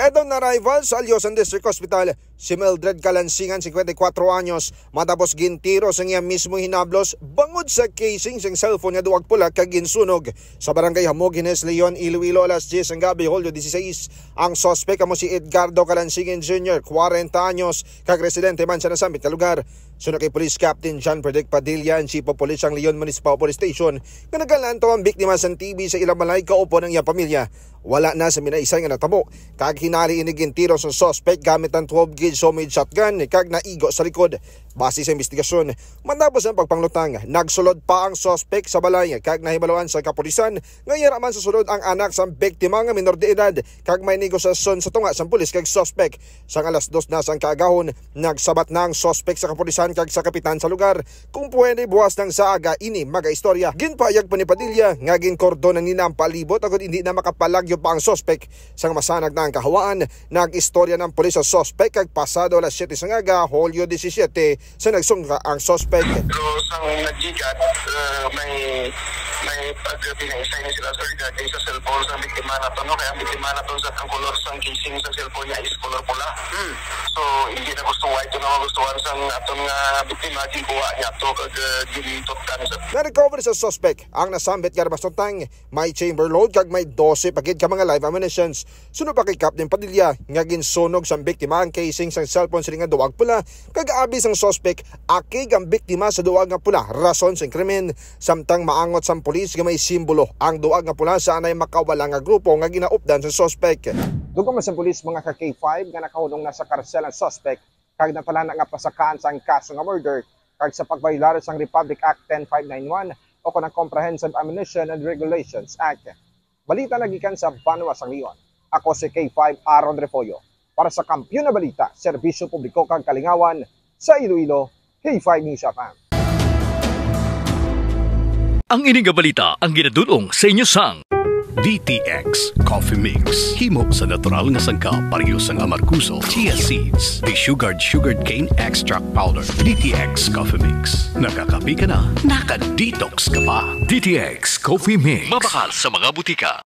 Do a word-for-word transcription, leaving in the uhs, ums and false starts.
Daw na-arrival sa Alyosan District Hospital si Mildred Kalansingan, singkwenta y kuwatro anyos, matapos gintiro sa iya mismo hinablos bangod sa casing sang cellphone nga duwag pula kag ginsunog sa Barangay Hamog, Hines Leon, Iloilo, alas diyes sang gabi, Hulyo dieciséis. Ang suspek amo si Edgardo Kalansingan Junior, kwarenta anyos, kag residente man sa nasambit nga lugar. Suno kay Police Captain John Frederick Padilla, ang Chief of Police sang Leon Municipal Police Station, nga nagalantaw ang biktima sang T V sa ilang balay kaupod ang iyang pamilya. Wala na sa minaisan nga natabo, kag hinali ini gintiro sa suspect gamit ang twelve gauge homemade shotgun kag naigo sa likod. Base sa investigasyon, matapos ang pagpanglutang, nagsulod pa ang suspect sa balay kag nahibaluan sa kapulisan nga yara man sa sulod ang anak sang biktima nga minor de edad, kag may negosasyon sa tunga sang pulis kag suspect. Sang alas dos na sang kaagahon, nagsabat na ang suspect sa kapulisan kag sa kapitan sa lugar. Kung pwede, buwas na sa aga ini magaistorya. Ginpahayag pa ni Padilla nga ginkordonan nila ang palibot agod hindi na makapalagyo pa ang suspek. Sang masanag na ang kahawaan, nag-istorya ang pulis sa suspek kag pasado alas siyete sang aga, Hulyo disisiete, sa nagsungka ang suspek. Pero sang naggigat, uh, may may pagpinaisay ni sila, sir, regarding sa cellphone sa biktima nato, no? Kaya ang biktima nato sa ang color sang casing sa cellphone niya is color pula. Hmm. So, hindi na gusto white, ito na magustuhan sang aton nga biktima, ginkuha niya to, kag, uh, gintutan sa Na-recover sa suspek ang nasambit nga armas tuntang may chamber load kag may dose pa gid ka mga live ammunitions. Suno pa kay Captain Padilla nga ginsunog sang biktima ang casing sang cellphone sini nga duwag pula, kag abi sang suspek, akig ang biktima sa duwag nga pula rason sang krimen, samtang maangot sang pulis nga may simbolo ang duwag nga pula sa anay makawala nga grupo nga ginaupdan sa suspek. Dugang man sang pulis, mga ka K five, nga nakahunong na sa karsel ang suspek kag natalana nga pasakaan sang kaso nga murder kag sa pagbayolar sang Republic Act ten five nine one o kon ang Comprehensive Ammunition and Regulations Act. Balita nagikan sa Banwa sang Leon. Ako si K five Aaron Refollo para sa Kampiyon na Balita, Serbisyo Publiko kag Kalingawan sa Iloilo, K five News F M. Ang ini nga balita ang ginadul-ong sa inyo sang D T X Coffee Mix. Himo sa natural nga sangkap, pareho sang amargoso, chia seeds, desugared sugarcane extract powder. D T X Coffee Mix. Nakakape ka na, naka-detox ka pa. D T X Coffee Mix. Mabakal sa mga butika.